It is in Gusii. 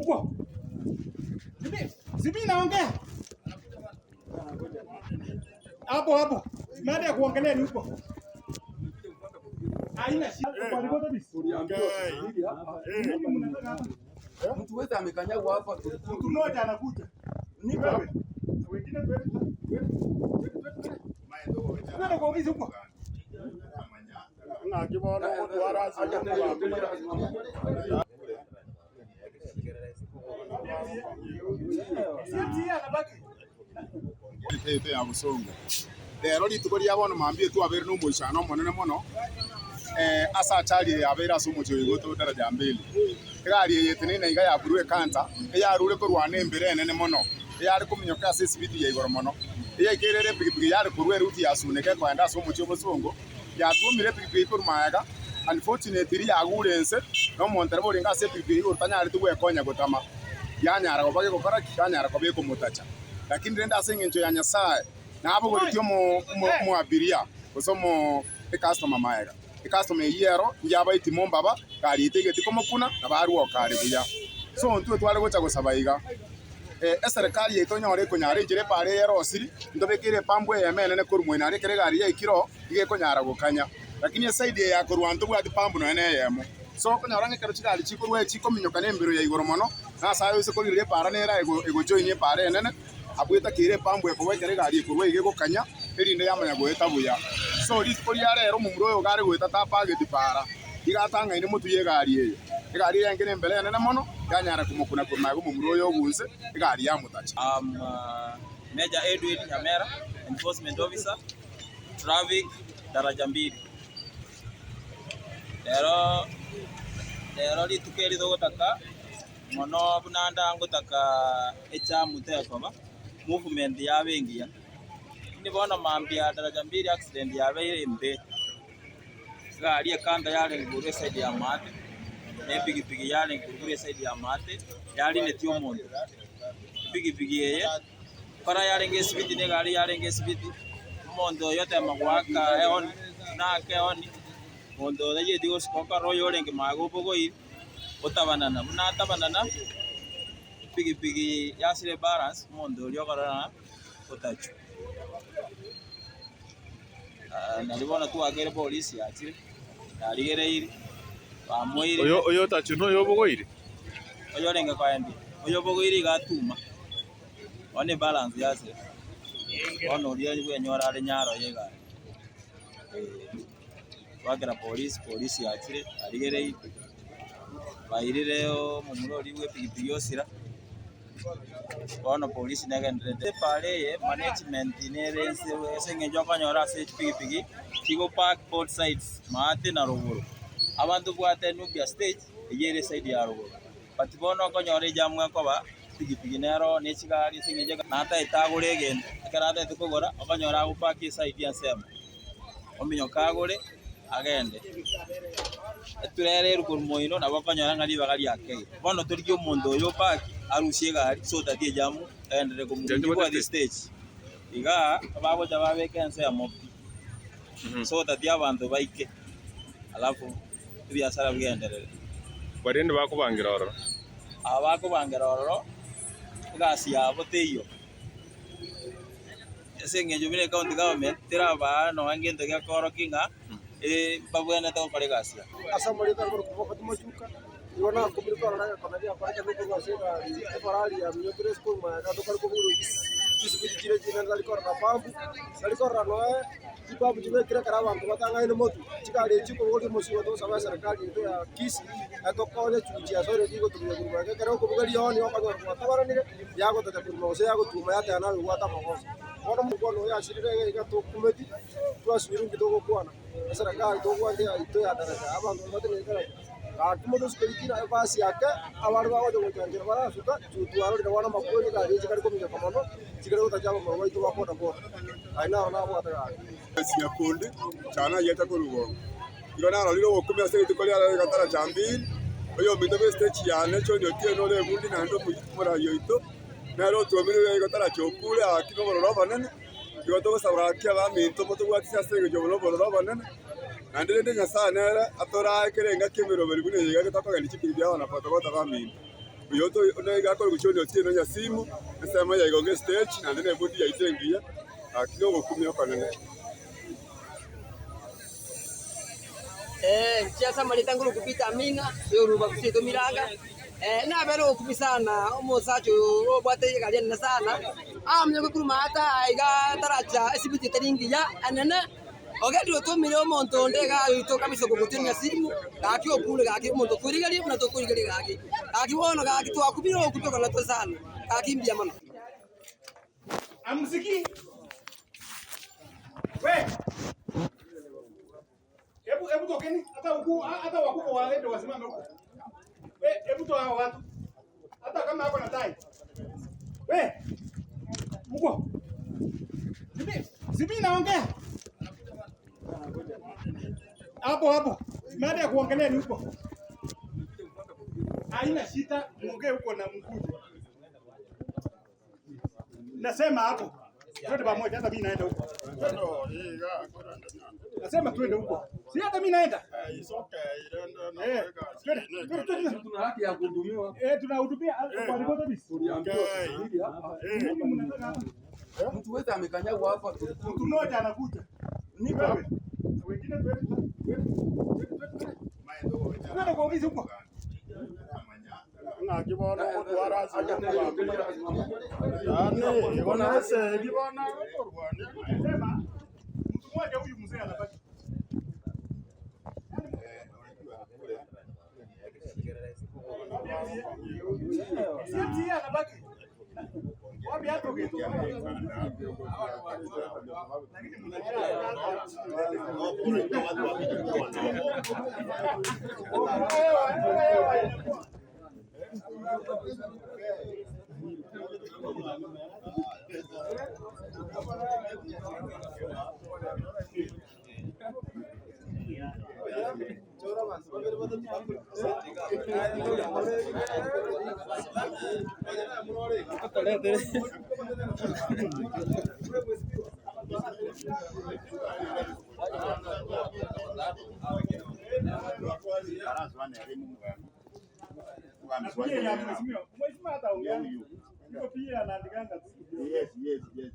Huko. Sibi, sibi naongea. Hapo hapo. Baada ya kuongelea ni huko. Haina shida. Kwa ripoti this. Nini mnataka hapa? Mtu wetu amekanyagwa hapa. Mtu mmoja anakuja. Ni wewe. Wengine twende. Twende. Twende. Twende kwa ofisi huko. Ng'aki bono ogotwara ase Ete ya bosongo. Rero rituko ria bono mambia twabeire nomoichano omonene mono ase achari eye yabeire ase omochie oyo oito Daraja Mbili. Egari eye eteneine iga ya blue ecanter eyarure korwana embere enene mono eyare kominyoka ase esibiti ya igoro mono. Eyaikeire ere epigipigi yare korwa eruti ya Suneka ekoenda ase omochie o bosongo Yatwomire epigipigi korwa magega, unfortunately yagure ense, na omontereba orenge ase epigipigi igoro tanyareti gwekonya gotama, yanyara koba gegokora ki? Yanyara koba ekomotacha. Lakini rende ase engencho ya Nyasae, nabogoretie omo omo omoabiria gose omo ecustomer magega. Ecustomer eyio ero yabaeti mombaba, gari etaigeti komokuna, nabo arwoka are buya. So intwe tware gocha gosaba iga, eserekari yaito onyore ekonyara enchera epaara eye erosiri, ntobekeire epambu eyemo enene korwa moino aria ekero egari yaikire oo, iga ekonyara gokanya. Lakini eside eye ya korwa ntobwati pambu nonya na eyemo. So okonyora ng'a ekero chigari chikorwa echi chikominyoka na embiro ya igoro mono, na ase aye oise korigereria epaara nere ego egojoinia epaara enene, abwo etakeire epambu ekoba ekero egari ekorwa iga egokanya, erinde yamanya goeta buya. So rituko ria rero omomura oyo iga are goeta tapageti paara, iga atang'aine motwe y'egari eye. Egari eye enke nembere enene mono, yanyara komokuna korwa magega omomura oyo ogunse, egari yamotacha. I'm Major Edwin Nyamera, Enforcement Officer, Traffic, Daraja Mbili. Rero rero rituko eri togotaka mono buna nda ngotaka echamu tekoba, movement yabe engiya. Lakini bono mambia Daraja Mbili accident yabeire embe, egari ekanta yarenge korwa eside ya maate, na epikipiki yarenge korwa eside ya maate, yarinetie omonto. Epikipiki eye. Kora yarenge esibiti na egari yarenge esibiti, omonto oyo otema goaka ehoni, naake ehoni, omonto oyo tacheti gosika okorora oyo orenge magega obogoiri, otabanana. Buna atabanana, epikipiki yasire ebalance, omonto oria okorora ng'a otachwa. Nario bono twakeire polisi yachire, yarigereirie, bamoirire. Oyo oyotachwa noyo obogoire? Oyorenge koendia, oyo obogoire iga atuma. Bono ebalance yase, bono oria bwenyora are nyaro ya egari, twakera polisi, polisi yachire yarigereirie, bairire omomura oria bwa epikipiki osira, bono polisi negendererete. Epara eye management nere ense ase eng'encho okonyora ase chipikipiki chigo park both sides maate na rogoro. Abanto bwate Nubia stage eywo ere eside ya rogoro. But bono okonyora ejamu ekoba Epigipigi nero ne chigari ase eng'encho nataete agore egento, ekero ataete kogora, okonyora agopaka eside ensemo, ominyoke agore agende. Eturere ere korwa moino nabo okonyora ng'a ribaga riakeire. Bono torigie omonto oyo opaki arusie egari so that ejamu egenderere komurugia tibwati stage. Igaa bagocha babeka ensemo pi, so that abanto baike alafu. ebiasara bigenderere. Barende bakobangera ororo. Aba bakobangera ororo, egasi yabo teiyo, ase eng'encho buna ecounty government terabaa nonya ngento gekoorokia ng'a mbabwenerete gokora egasi yabo. Ase amarieta akorokwa Robert Machuka, nigo nakumire korora egekone giakorekana korwa ase egari efarari yaminyokire ase korwa magega tokare koburwa chisibiti chire chinene tari korora pump, tari korora noe. Chipabu chibekire ekero abanto batang'aine motwe, chigari echi chikobogoria omosigo togosaba eserekari yaito ya Kisii etokonye chuchi ase ore rigotumia korwa magega. Ekero okobuga rioni okonyora gwatabaranire yagotacha korwa gose yagotuma yateba naye obwate amagoso. Bono omokwana oyo asirire iga iga tokumeti twasubire inki togokwana eserekari togwancha yaito ya daraja abanto babatenenete daraja gaki motosuke ritina ebasi ake abare bagocha gocha nchera barasuka intwe twarorire bono amakweri egari echi kare kominyoka mono. Chikare gotacha abamura baito ba boda boda, aye naro nabwate gaki. Nyakundi, chana ayiete korwa igongo. Igo narorire ogokumia ase rituko ria rero gatara chambili, oyominto bw'esitechi yane John Otieno ore ebundi naende omoraia oito, nere otwomire oyo gotaracha okure gaki nobororo obonene. Igo togosaba gaki abaminto motobwatisi ase engencho obo nobororo obonene, naende rende Nyasae nere atorae kera engaki emeroberi buna eye iga tokogenda chipigipigi abana boda boda baminto. Oyo nigo akorokwa John Otieno Nyasimo, ensemo ya igongo estage, naende na ebodi yaito engiya, gaki nogokumia okonene. Inche ase amareta nkorokwa Peter Amina, oyoruba gose oito Miranga, nabere ogokumia sana omosacha oyo obwate egari enene sana, amanye korwa maate aa iga taracha esibiti etari engiya enene. Ogenderere otomire omonto onde iga oito kabisa okogotiria simu, gaki okure gaki omonto okoirigeria buna tokoirigeria gaki. Gaki bono gaki twakumire ogokwa tokanetwe sana, gaki mbuya mono. Hamsikii? We. Hebu hebu tokeni hata huku hata wakubwa waende wasimame huko. We, hebu toa hao watu. Hata kama hako na tai. We. Huko. Sibi, sibi naongea. Hapo hapo. Baada ya kuongelea ni huko. Haina shida, muongee huko na mkuje. Nasema hapo. Twende pamoja hata mimi naenda huko. Nasema twende huko. Si hata mimi naenda. Eh, twende, twende, twende. Tuna haki ya kuhudumiwa. Eh, tunahudumia kwa remote office. Tuliambiwa tusubiri hapa. Nini mnataka hapa? Mtu wetu amekanyagwa hapa. Mtu mmoja anakuja. Ni wewe. Wengine twende. Twende, twende, twende. Twende kwa ofisi huko. Ng'aki bono ogotwara ase omogambi. Yaani igo nasegi bono agokorwania. Sema mtu mmoja huyu mzee anabaki. Si mzee anabaki. Wapi hapo kitu? Lakini mnajua. Pia ya mheshimiwa. Mheshimiwa hata ongea. Yuko pia anaandikanga tu. Yes, yes, yes.